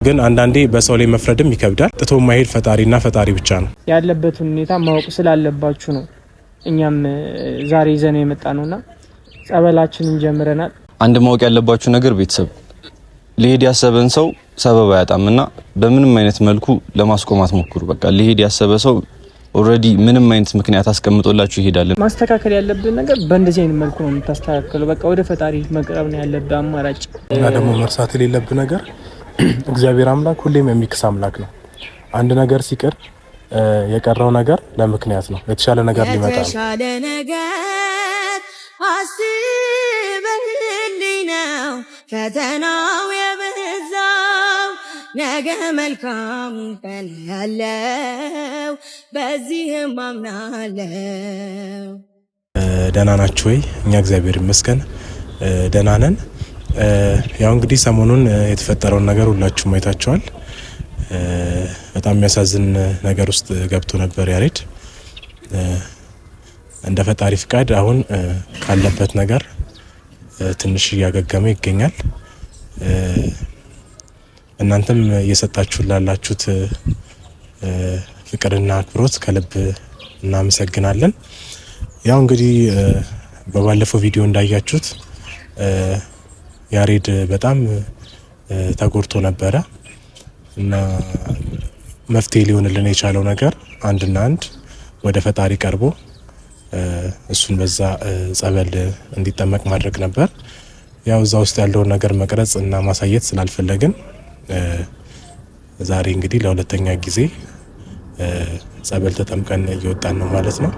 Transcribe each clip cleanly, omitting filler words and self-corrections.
ግን አንዳንዴ በሰው ላይ መፍረድም ይከብዳል። ጥቶ ማሄድ ፈጣሪና ፈጣሪ ብቻ ነው። ያለበትን ሁኔታ ማወቅ ስላለባችሁ ነው። እኛም ዛሬ ይዘነው የመጣ ነውና ጸበላችንን ጀምረናል። አንድ ማወቅ ያለባችሁ ነገር ቤተሰብ ሊሄድ ያሰበን ሰው ሰበብ አያጣም እና በምንም አይነት መልኩ ለማስቆም አትሞክሩ። በቃ ሊሄድ ያሰበ ሰው already ምንም አይነት ምክንያት አስቀምጦላችሁ ይሄዳል። ማስተካከል ያለብን ነገር በእንደዚህ አይነት መልኩ ነው የምታስተካከለው። በቃ ወደ ፈጣሪ መቅረብ ነው ያለብህ አማራጭ። እና ደግሞ መርሳት የሌለብህ ነገር እግዚአብሔር አምላክ ሁሌም የሚክስ አምላክ ነው። አንድ ነገር ሲቀር የቀረው ነገር ለምክንያት ነው። የተሻለ ነገር ሊመጣ ነው። የተሻለ ነገር አስበህልኝ ነው ፈተናው የበዛው፣ ነገ መልካም ቀን ያለው በዚህም አምናለው። ደህና ናችሁ ወይ? እኛ እግዚአብሔር ይመስገን ደህና ነን። ያው እንግዲህ ሰሞኑን የተፈጠረውን ነገር ሁላችሁም አይታችኋል። በጣም የሚያሳዝን ነገር ውስጥ ገብቶ ነበር ያሬድ። እንደ ፈጣሪ ፍቃድ አሁን ካለበት ነገር ትንሽ እያገገመ ይገኛል። እናንተም እየሰጣችሁ ላላችሁት ፍቅርና አክብሮት ከልብ እናመሰግናለን። ያው እንግዲህ በባለፈው ቪዲዮ እንዳያችሁት ያሬድ በጣም ተጎድቶ ነበረ እና መፍትሄ ሊሆንልን የቻለው ነገር አንድና አንድ ወደ ፈጣሪ ቀርቦ እሱን በዛ ጸበል እንዲጠመቅ ማድረግ ነበር። ያው እዛ ውስጥ ያለውን ነገር መቅረጽ እና ማሳየት ስላልፈለግን ዛሬ እንግዲህ ለሁለተኛ ጊዜ ጸበል ተጠምቀን እየወጣን ነው ማለት ነው።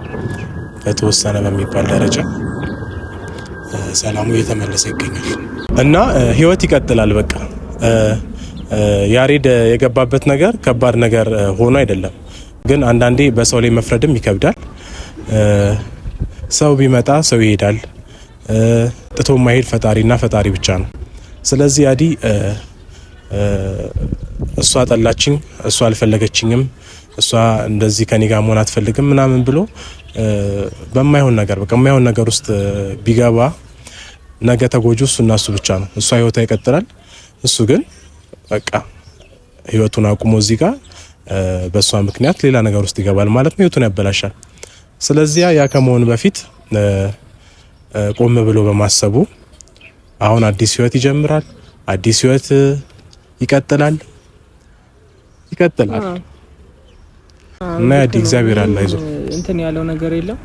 በተወሰነ በሚባል ደረጃ ሰላሙ እየተመለሰ ይገኛል እና ህይወት ይቀጥላል። በቃ ያሬድ የገባበት ነገር ከባድ ነገር ሆኖ አይደለም፣ ግን አንዳንዴ በሰው ላይ መፍረድም ይከብዳል። ሰው ቢመጣ ሰው ይሄዳል። ጥቶ ማሄድ ፈጣሪና ፈጣሪ ብቻ ነው። ስለዚህ ያዲ እሷ ጠላችኝ፣ እሷ አልፈለገችኝም፣ እሷ እንደዚህ ከኔ ጋር መሆን አትፈልግም ምናምን ብሎ በማይሆን ነገር በቃ የማይሆን ነገር ውስጥ ቢገባ ነገ ተጎጁ እሱና እሱ ብቻ ነው። እሷ ህይወቷ ይቀጥላል፣ እሱ ግን በቃ ህይወቱን አቁሞ እዚህ ጋር በእሷ ምክንያት ሌላ ነገር ውስጥ ይገባል ማለት ነው። ህይወቱን ያበላሻል። ስለዚያ ያ ከመሆኑ በፊት ቆም ብሎ በማሰቡ አሁን አዲስ ህይወት ይጀምራል። አዲስ ህይወት ይቀጥላል ይቀጥላል እና ያዲ እግዚአብሔር አለ አይዞህ። እንትን ያለው ነገር የለም።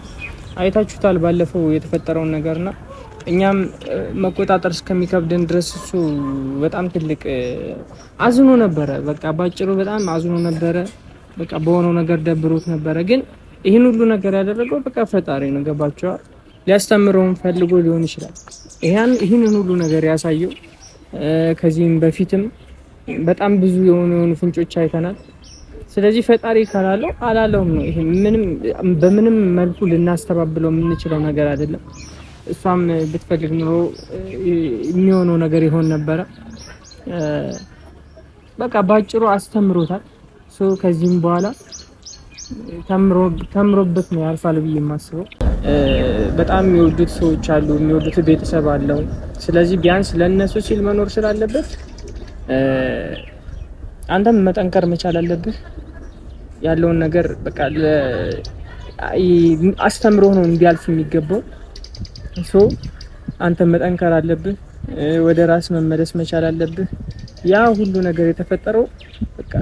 አይታችሁታል ባለፈው የተፈጠረውን ነገርና እኛም መቆጣጠር እስከሚከብድን ድረስ እሱ በጣም ትልቅ አዝኖ ነበረ። በቃ ባጭሩ በጣም አዝኖ ነበረ። በቃ በሆነው ነገር ደብሮት ነበረ። ግን ይህን ሁሉ ነገር ያደረገው በቃ ፈጣሪ ነው። ገባችኋል? ሊያስተምረውን ፈልጎ ሊሆን ይችላል። ይህንን ሁሉ ነገር ያሳየው ከዚህም በፊትም በጣም ብዙ የሆኑ የሆኑ ፍንጮች አይተናል። ስለዚህ ፈጣሪ ካላለው አላለውም ነው። ይሄ ምንም በምንም መልኩ ልናስተባብለው የምንችለው ነገር አይደለም። እሷም ብትፈልግ ኑሮ የሚሆነው ነገር ይሆን ነበረ። በቃ ባጭሩ አስተምሮታል። so ከዚህም በኋላ ተምሮበት ነው ያልፋል ብዬ የማስበው። በጣም የሚወዱት ሰዎች አሉ፣ የሚወዱት ቤተሰብ አለው። ስለዚህ ቢያንስ ለእነሱ ሲል መኖር ስላለበት አንተም መጠንከር መቻል አለብህ። ያለውን ነገር በቃ አስተምሮ ነው እንዲያልፍ የሚገባው። so አንተ መጠንከር አለብህ፣ ወደ ራስ መመለስ መቻል አለብህ። ያ ሁሉ ነገር የተፈጠረው በቃ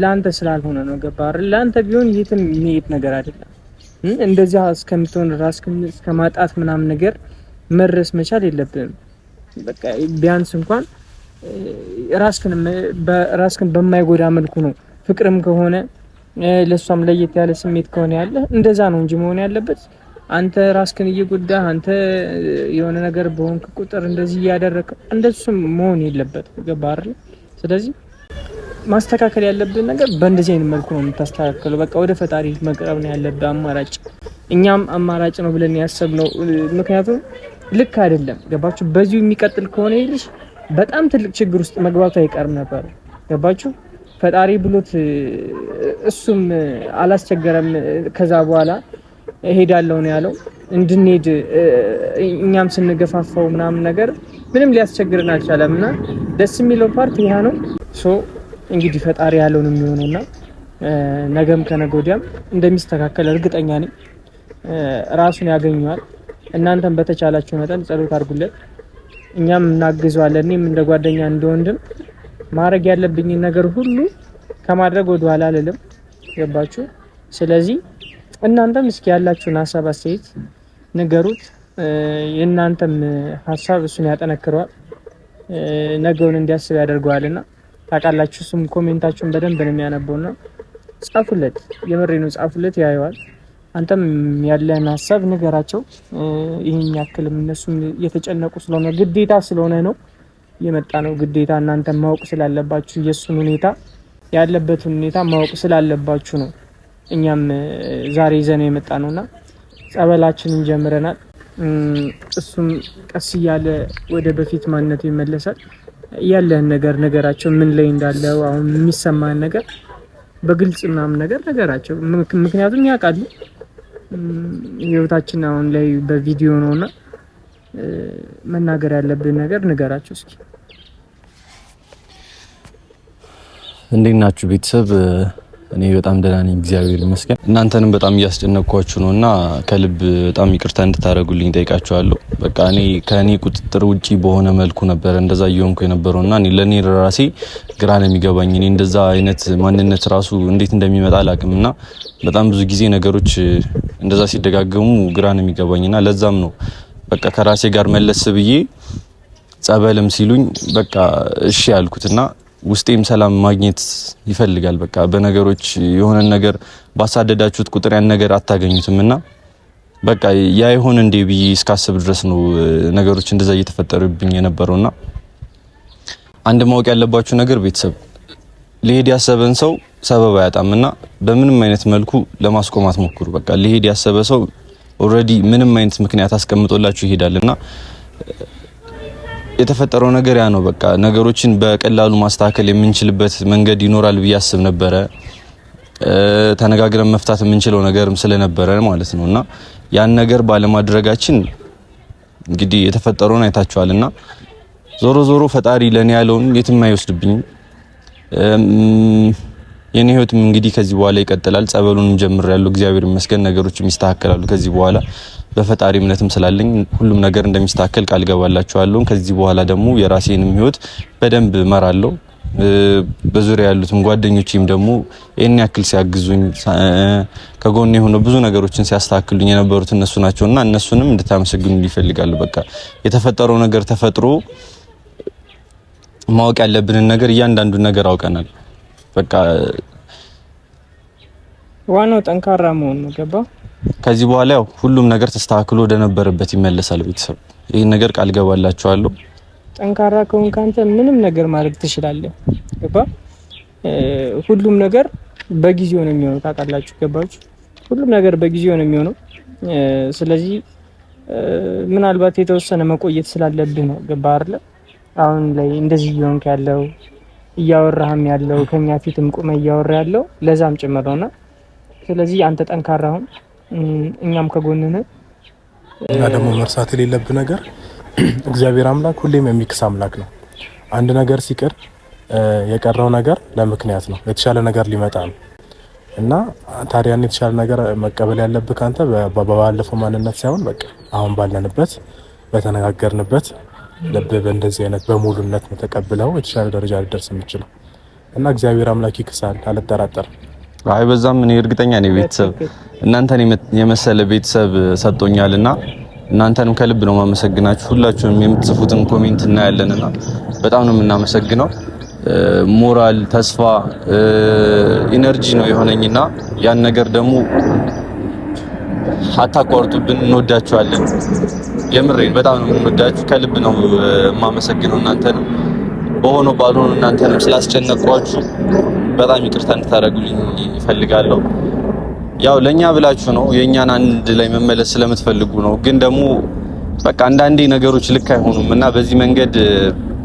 ለአንተ ስላልሆነ ነው። ገባህ አይደል? ለአንተ ቢሆን የትም የሚሄድ ነገር አይደለም። እንደዚያ እስከምትሆን ራስ እስከ ማጣት ምናምን ነገር መድረስ መቻል የለብህም። በቃ ቢያንስ እንኳን ራስክን በማይጎዳ መልኩ ነው። ፍቅርም ከሆነ ለእሷም ለየት ያለ ስሜት ከሆነ ያለ እንደዛ ነው እንጂ መሆን ያለበት አንተ ራስክን እየጎዳህ አንተ የሆነ ነገር በሆንክ ቁጥር እንደዚህ እያደረግህ እንደሱም መሆን የለበትም። ገባህ አይደል? ስለዚህ ማስተካከል ያለብን ነገር በእንደዚህ አይነት መልኩ ነው የምታስተካከለው። በቃ ወደ ፈጣሪ መቅረብ ነው ያለብህ አማራጭ። እኛም አማራጭ ነው ብለን ያሰብነው ምክንያቱም ልክ አይደለም። ገባችሁ? በዚሁ የሚቀጥል ከሆነ ይልሽ በጣም ትልቅ ችግር ውስጥ መግባቱ አይቀርም ነበር። ገባችሁ? ፈጣሪ ብሎት እሱም አላስቸገረም። ከዛ በኋላ እሄዳለሁ ነው ያለው። እንድንሄድ እኛም ስንገፋፋው ምናምን ነገር ምንም ሊያስቸግረን አልቻለም። እና ደስ የሚለው part ይህ ነው። So እንግዲህ ፈጣሪ ያለው ነው የሚሆነውና ነገም ከነገ ወዲያም እንደሚስተካከል እርግጠኛ ነኝ። ራሱን ያገኘዋል። እናንተም በተቻላችሁ መጠን ጸሎት አድርጉለት፣ እኛም እናግዘዋለን። እኔም እንደ ጓደኛ እንደ ወንድም ማድረግ ያለብኝን ነገር ሁሉ ከማድረግ ወደ ኋላ አልልም። ገባችሁ? ስለዚህ እናንተም እስኪ ያላችሁን ሀሳብ አስተያየት ንገሩት። የእናንተም ሀሳብ እሱን ያጠነክረዋል፣ ነገውን እንዲያስብ ያደርገዋልና ታውቃላችሁ። እሱም comment ኣችሁን በደንብ ነው የሚያነበውና ጻፉለት፣ የምሬ ነው ጻፉለት፣ ያየዋል። አንተም ያለን ሀሳብ ንገራቸው። ይህን ያክልም እነሱም እየተጨነቁ ስለሆነ ግዴታ ስለሆነ ነው የመጣ ነው። ግዴታ እናንተ ማወቅ ስላለባችሁ የእሱን ሁኔታ ያለበትን ሁኔታ ማወቅ ስላለባችሁ ነው። እኛም ዛሬ ይዘነው የመጣ ነውና ጸበላችንን ጀምረናል። እሱም ቀስ እያለ ወደ በፊት ማንነቱ ይመለሳል። ያለህን ነገር ነገራቸው፣ ምን ላይ እንዳለው አሁን የሚሰማህን ነገር በግልጽ ምናምን ነገር ነገራቸው። ምክንያቱም ያውቃሉ ህይወታችን አሁን ላይ በቪዲዮ ነውና መናገር ያለብን ነገር ንገራቸው እስኪ። እንዴት ናችሁ ቤተሰብ? እኔ በጣም ደህና ነኝ፣ እግዚአብሔር ይመስገን። እናንተንም በጣም እያስጨነቅኳችሁ ነው እና ከልብ በጣም ይቅርታ እንድታደርጉልኝ ጠይቃችኋለሁ። በቃ እኔ ከእኔ ቁጥጥር ውጪ በሆነ መልኩ ነበረ እንደዛ እየሆንኩ የነበረው እና እኔ ለእኔ ራሴ ግራ ነው የሚገባኝ። እኔ እንደዛ አይነት ማንነት ራሱ እንዴት እንደሚመጣ አላውቅም እና በጣም ብዙ ጊዜ ነገሮች እንደዛ ሲደጋገሙ ግራ ነው የሚገባኝ እና ለዛም ነው በቃ ከራሴ ጋር መለስ ብዬ ጸበልም ሲሉኝ በቃ እሺ ያልኩትና ውስጤም ሰላም ማግኘት ይፈልጋል። በቃ በነገሮች የሆነን ነገር ባሳደዳችሁት ቁጥር ያን ነገር አታገኙትም እና በቃ ያ ይሆን እንዴ ብዬ እስካስብ ድረስ ነው ነገሮች እንደዛ እየተፈጠሩብኝ የነበረውና አንድ ማወቅ ያለባችሁ ነገር ቤተሰብ ሊሄድ ያሰበን ሰው ሰበብ አያጣም እና በምንም አይነት መልኩ ለማስቆም አትሞክሩ። በቃ ሊሄድ ያሰበ ሰው already ምንም አይነት ምክንያት አስቀምጦላችሁ ይሄዳል እና የተፈጠረው ነገር ያ ነው። በቃ ነገሮችን በቀላሉ ማስተካከል የምንችልበት መንገድ ይኖራል ብዬ አስብ ነበረ። ተነጋግረን መፍታት የምንችለው ነገርም ስለነበረ ማለት ነው እና ያን ነገር ባለማድረጋችን እንግዲህ የተፈጠረውን አይታችኋልና ዞሮ ዞሮ ፈጣሪ ለኔ ያለውን የትም አይወስድብኝም። የኔ ህይወትም እንግዲህ ከዚህ በኋላ ይቀጥላል። ጸበሉንም ጀምሬያለሁ፣ እግዚአብሔር ይመስገን ነገሮችም ይስተካከላሉ ከዚህ በኋላ በፈጣሪ እምነትም ስላለኝ ሁሉም ነገር እንደሚስተካከል ቃል ገባላችኋለሁ። ከዚህ በኋላ ደግሞ የራሴንም ህይወት በደንብ እመራለሁ። በዙሪያ ያሉትም ጓደኞቼም ደግሞ ይህን ያክል ሲያግዙኝ ከጎኔ የሆነ ብዙ ነገሮችን ሲያስተካክሉኝ የነበሩት እነሱ ናቸውና እነሱንም እንድታመሰግኑ ይፈልጋሉ። በቃ የተፈጠረው ነገር ተፈጥሮ ማወቅ ያለብንን ነገር እያንዳንዱን ነገር አውቀናል። በቃ ዋናው ጠንካራ መሆን ነው። ገባ? ከዚህ በኋላ ያው ሁሉም ነገር ተስተካክሎ ወደ ነበረበት ይመለሳል። ቤተሰብ ይህን ነገር ቃል ገባላችኋለሁ። ጠንካራ ከሆንክ አንተ ምንም ነገር ማድረግ ትችላለህ። ገባ? ሁሉም ነገር በጊዜው ነው የሚሆነው። ታውቃላችሁ፣ ገባችሁ? ሁሉም ነገር በጊዜው ነው የሚሆነው። ስለዚህ ምናልባት የተወሰነ መቆየት ስላለብህ ነው። ገባ አይደለ? አሁን ላይ እንደዚህ እየሆንክ ያለው እያወራህም ያለው ከኛ ፊትም ቁመ እያወራ ያለው ለዛም ጭምር ነውና፣ ስለዚህ አንተ ጠንካራ ሁን፣ እኛም ከጎንህ ነን። እና ደግሞ መርሳት የሌለብህ ነገር እግዚአብሔር አምላክ ሁሌም የሚክስ አምላክ ነው። አንድ ነገር ሲቀር የቀረው ነገር ለምክንያት ነው፣ የተሻለ ነገር ሊመጣ ነው። እና ታዲያ የተሻለ ነገር መቀበል ያለብህ አንተ ባለፈው ማንነት ሳይሆን በቃ አሁን ባለንበት በተነጋገርንበት ልብ በእንደዚህ አይነት በሙሉነት ነው ተቀብለው የተሻለ ደረጃ ሊደርስ የምችለው እና እግዚአብሔር አምላክ ይክሳል፣ አልጠራጠርም። አይ በዛም እኔ እርግጠኛ ነኝ ቤተሰብ እናንተን የመሰለ ቤተሰብ ሰጥቶኛልና እናንተንም ከልብ ነው ማመሰግናችሁ። ሁላችሁም የምትጽፉትን comment እናያለንና በጣም ነው የምናመሰግነው። ሞራል፣ ተስፋ፣ energy ነው የሆነኝና ያን ነገር ደግሞ አታቋርጡብን። እንወዳችኋለን። የምሬን በጣም ነው የምንወዳችሁ። ከልብ ነው የማመሰግነው እናንተንም በሆነ ባልሆነ እናንተንም ስላስጨነቅኳችሁ በጣም ይቅርታ እንድታደርጉልኝ እፈልጋለሁ። ያው ለኛ ብላችሁ ነው የኛን አንድ ላይ መመለስ ስለምትፈልጉ ነው። ግን ደግሞ በቃ አንዳንዴ ነገሮች ልክ አይሆኑም እና በዚህ መንገድ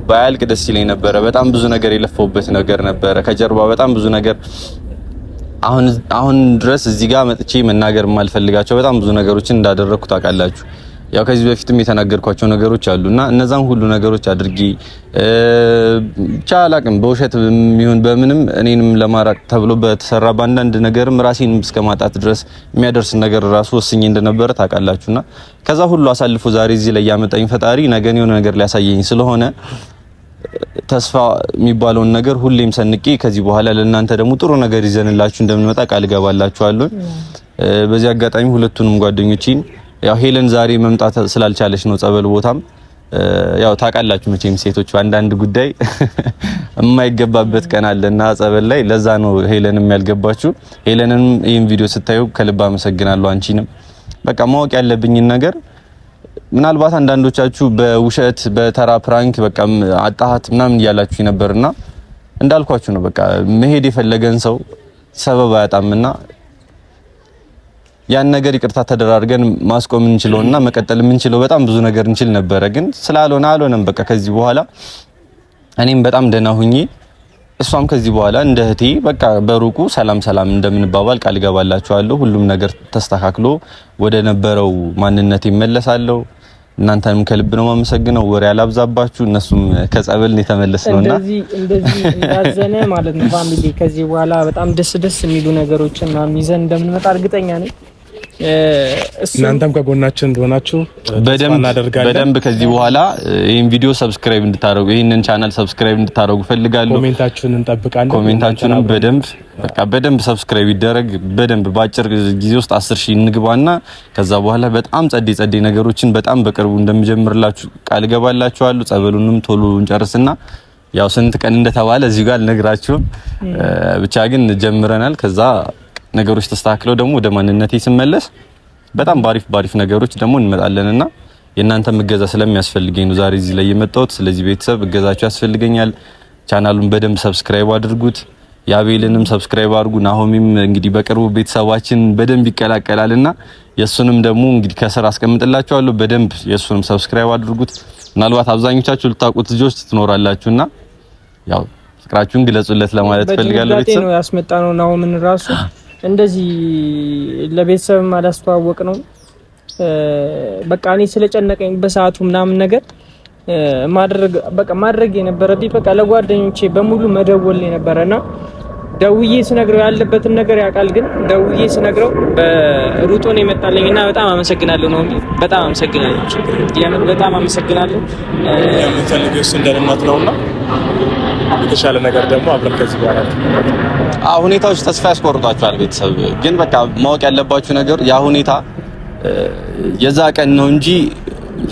ባያልቅ ደስ ይለኝ ነበረ። በጣም ብዙ ነገር የለፈውበት ነገር ነበረ ከጀርባ በጣም ብዙ ነገር አሁን ድረስ እዚህ ጋር መጥቼ መናገር የማልፈልጋቸው በጣም ብዙ ነገሮችን እንዳደረግኩ ታውቃላችሁ። ያው ከዚህ በፊትም የተናገርኳቸው ነገሮች አሉና እነዛን ሁሉ ነገሮች አድርጌ ብቻ አላቅም፣ በውሸት የሚሆን በምንም እኔንም ለማራቅ ተብሎ በተሰራ በአንዳንድ ነገርም ራሴን እስከ ማጣት ድረስ የሚያደርስ ነገር ራሱ ወስኜ እንደነበረ ታውቃላችሁና ከዛ ሁሉ አሳልፎ ዛሬ እዚህ ላይ ያመጣኝ ፈጣሪ ነገን የሆነ ነገር ሊያሳየኝ ስለሆነ ተስፋ የሚባለውን ነገር ሁሌም ሰንቄ ከዚህ በኋላ ለእናንተ ደግሞ ጥሩ ነገር ይዘንላችሁ እንደምንመጣ ቃል እገባላችኋለሁ። በዚህ አጋጣሚ ሁለቱንም ጓደኞቼን ያው ሄለን ዛሬ መምጣት ስላልቻለች ነው ጸበል ቦታም ያው ታውቃላችሁ መቼም ሴቶች በአንዳንድ ጉዳይ የማይገባበት ቀን አለና ጸበል ላይ ለዛ ነው ሄለንም ያልገባችሁ። ሄለንም ይህን ቪዲዮ ስታዩ ከልብ አመሰግናለሁ። አንቺንም በቃ ማወቅ ያለብኝን ነገር ምናልባት አንዳንዶቻችሁ በውሸት በተራ prank በቃ አጣሃት ምናምን እያላችሁ ነበርና እንዳልኳችሁ ነው። በቃ መሄድ የፈለገን ሰው ሰበብ አያጣምና ያን ነገር ይቅርታ ተደራርገን ማስቆም እንችለውና መቀጠል የምንችለው በጣም ብዙ ነገር እንችል ነበረ። ግን ስላልሆነ አልሆነም። በቃ ከዚህ በኋላ እኔም በጣም ደህና ሁኜ እሷም ከዚህ በኋላ እንደ እህቴ በቃ በሩቁ ሰላም ሰላም እንደምንባባል ቃል እገባላችኋለሁ። ሁሉም ነገር ተስተካክሎ ወደ ነበረው ማንነት ይመለሳለሁ። እናንተንም ከልብ ነው የማመሰግነው። ወሬ አላብዛባችሁ። እነሱም ከጸበል ነው የተመለስነውና እንደዚህ እንዳዘነ ማለት ነው family። ከዚህ በኋላ በጣም ደስ ደስ የሚሉ ነገሮችን ምናምን ይዘን እንደምንመጣ እርግጠኛ ነኝ። እናንተም ከጎናችን እንደሆናችሁ በደንብ ከዚህ በኋላ ይሄን ቪዲዮ subscribe እንድታደርጉ ይሄንን channel subscribe እንድታደርጉ ፈልጋለሁ። comment ኣችሁን እንጠብቃለን። comment ኣችሁንም በደንብ በቃ በደንብ subscribe ይደረግ። በደንብ በአጭር ጊዜ ውስጥ 10,000 እንግባና ከዛ በኋላ በጣም ጸዴ ጸዴ ነገሮችን በጣም በቅርቡ እንደምጀምርላችሁ ቃል እገባላችኋለሁ። ጸበሉንም ቶሎ እንጨርስና ያው ስንት ቀን እንደተባለ እዚሁ ጋር አልነግራችሁም። ብቻ ግን ጀምረናል። ከዛ ነገሮች ተስተካክለው ደግሞ ወደ ማንነቴ ስመለስ በጣም ባሪፍ ባሪፍ ነገሮች ደግሞ እንመጣለንና የእናንተም እገዛ ስለሚያስፈልገኝ ነው ዛሬ እዚህ ላይ የመጣሁት። ስለዚህ ቤተሰብ እገዛችሁ ያስፈልገኛል። ቻናሉን በደንብ subscribe አድርጉት። የአቤልንም subscribe አድርጉ። ናሆሚም እንግዲህ በቅርቡ ቤተሰባችን በደንብ ይቀላቀላልና የሱንም ደግሞ እንግዲህ ከስር አስቀምጥላችኋለሁ። በደንብ የሱንም subscribe አድርጉት። ምናልባት አብዛኞቻችሁ ልታውቁት ልጆች ትኖራላችሁና ያው ፍቅራችሁን ግለጹለት ለማለት ፈልጋለሁ። ቤተሰብ ነው ያስመጣነው ናሆምን ራሱ እንደዚህ ለቤተሰብም አላስተዋወቅ ነው። በቃ እኔ ስለጨነቀኝ በሰዓቱ ምናምን ነገር ማድረግ በቃ ማድረግ የነበረብኝ በቃ ለጓደኞቼ በሙሉ መደወል የነበረና ደውዬ ስነግረው ያለበትን ነገር ያውቃል። ግን ደውዬ ስነግረው በሩጦ ነው የመጣልኝ እና በጣም አመሰግናለሁ ነው በጣም አመሰግናለሁ። የምር በጣም አመሰግናለሁ። የምንፈልገው እሱን ደህንነት ነውና የተሻለ ነገር ደግሞ አብረን ከዚህ በኋላ ሁኔታዎች ተስፋ ያስቆርጧቸዋል። ቤተሰብ ግን በቃ ማወቅ ያለባችሁ ነገር ያ ሁኔታ የዛ ቀን ነው እንጂ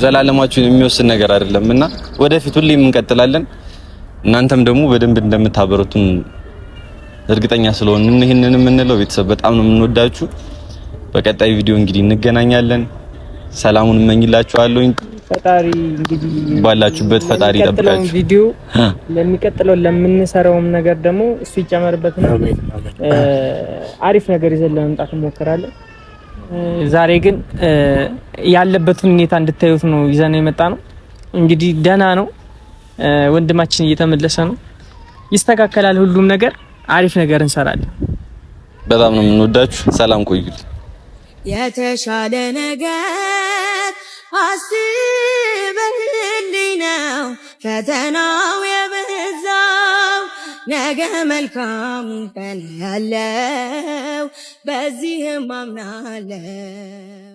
ዘላለማችሁን የሚወስን ነገር አይደለም እና ወደፊት ሁሌም እንቀጥላለን። እናንተም ደግሞ በደንብ እንደምታበረቱን እርግጠኛ ስለሆንን ይህንን የምንለው ቤተሰብ በጣም ነው የምንወዳችሁ። በቀጣይ ቪዲዮ እንግዲህ እንገናኛለን። ሰላሙን እመኝላችኋለሁ። ፈጣሪ እንግዲህ ባላችሁበት ፈጣሪ ይጠብቃችሁ። ቪዲዮ ለሚቀጥለው ለምንሰራውም ነገር ደግሞ እሱ ይጨመርበት ነው። አሪፍ ነገር ይዘን ለመምጣት እንሞክራለን። ዛሬ ግን ያለበትን ሁኔታ እንድታዩት ነው ይዘን የመጣ ነው። እንግዲህ ደህና ነው ወንድማችን፣ እየተመለሰ ነው። ይስተካከላል ሁሉም ነገር። አሪፍ ነገር እንሰራለን። በጣም ነው የምንወዳችሁ። ሰላም ቆዩት። የተሻለ ነገር አስበህልኝ ነው ፈተናው የበዛው፣ ነገ መልካም ቀን ያለው በዚህም አምናለው።